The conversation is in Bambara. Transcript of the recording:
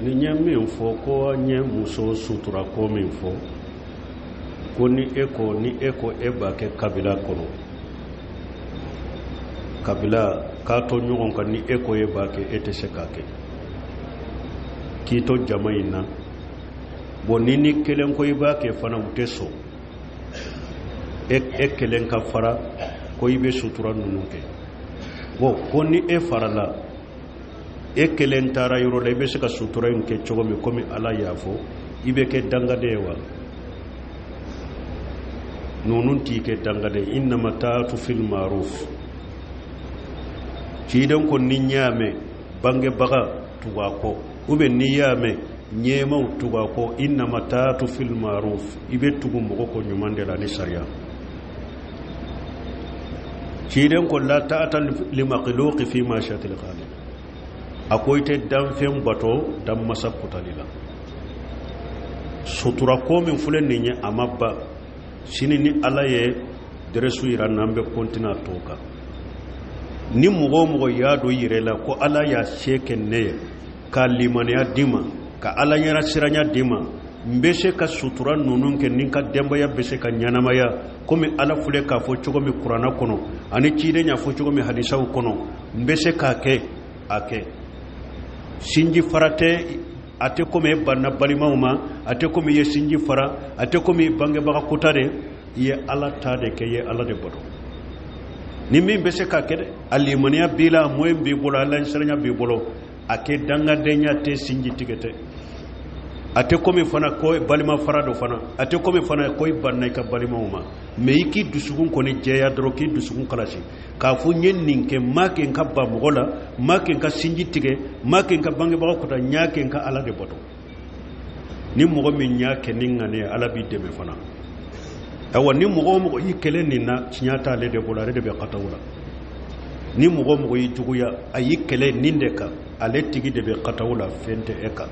Ni n ye min fɔ ko n ye muso sutura ko min fɔ, ko ni e ko e b'a kɛ kabila kɔnɔ, kabila k'a to ɲɔgɔn kan, ni e ko e b'a kɛ, e tɛ se k'a kɛ k'i to jama in na. Bon, ni kelen ko i b'a kɛ fana, u tɛ sɔn e kelen ka fara ko i bɛ sutura ninnu kɛ. Bon, ko ni e farala, e kelen taara yɔrɔ la, i bɛ se ka sutura in kɛ cogo min, komi Ala y'a fɔ, i bɛ kɛ dangaden ye wa? Ninnu t'i kɛ dangaden. Innama taatu fil maruf. Ciden ko ni y'a mɛn bangebaga tugu a kɔ, ou bien n'i y'a mɛn ɲɛmaw tugu a kɔ, innama taatu fil maruf, i bɛ tugu mɔgɔ ko ɲuman de la ni sariya. Ciden ko la ta'ata li makhluqi fi ma'siyatil khaliq. A ko i tɛ danfɛn bato dan masa kutali la. Sutura ko min filɛ nin ye, a ma ban. Sini ni Ala ye dɛrɛsu yira n'an bɛ continuer a tɔ kan. Ni mɔgɔ o mɔgɔ y'a dɔn i yɛrɛ la ko Ala y'a se kɛ ne ye, ka limaniya d'i ma, ka Ala ɲɛna siranya d'i ma, n bɛ se ka sutura ninnu kɛ ni n ka denbaya bɛ se ka ɲɛnamaya komi Ala filɛ k'a fɔ cogo min Kuranɛ kɔnɔ, ani ciden y'a fɔ cogo min hadisaw kɔnɔ, n bɛ se k'a kɛ, a kɛ. Sinji fara tɛ. A tɛ komi e banna balimaw ma, a tɛ komi i ye sinji fara, a tɛ komi i bangebaga kota de. I ye Ala ta de kɛ, i ye Ala de bato. Ni min bɛ se k'a kɛ dɛ, a limaniya b'i la, moyen b'i bolo, Ala ɲɛsiranya b'i bolo, a kɛ. Dangadenya tɛ, sinji tigɛ tɛ. A tɛ komi fana ko balima fara dɔ fana, a tɛ komi fana ko i banna i ka balimaw ma. Mais i k'i dusukun kɔni jɛya dɔrɔn, k'i dusukun kalasi k'a fɔ n ye nin kɛ, n m'a kɛ n ka ban mɔgɔ la, n m'a kɛ n ka sinji tigɛ, n m'a kɛ n ka bangebaga kota, n y'a kɛ n ka Ala de bato. Ni mɔgɔ min y'a kɛ ni ŋaniya, Ala b'i dɛmɛ fana. Ayiwa, ni mɔgɔ o mɔgɔ y'i kɛlɛ nin na, tiɲɛ t'ale de bolo, ale de bɛ kataw la. Ni mɔgɔ o mɔgɔ y'i juguya, a y'i kɛlɛ nin de kan, ale tigi de bɛ kataw la, fɛn tɛ e kan.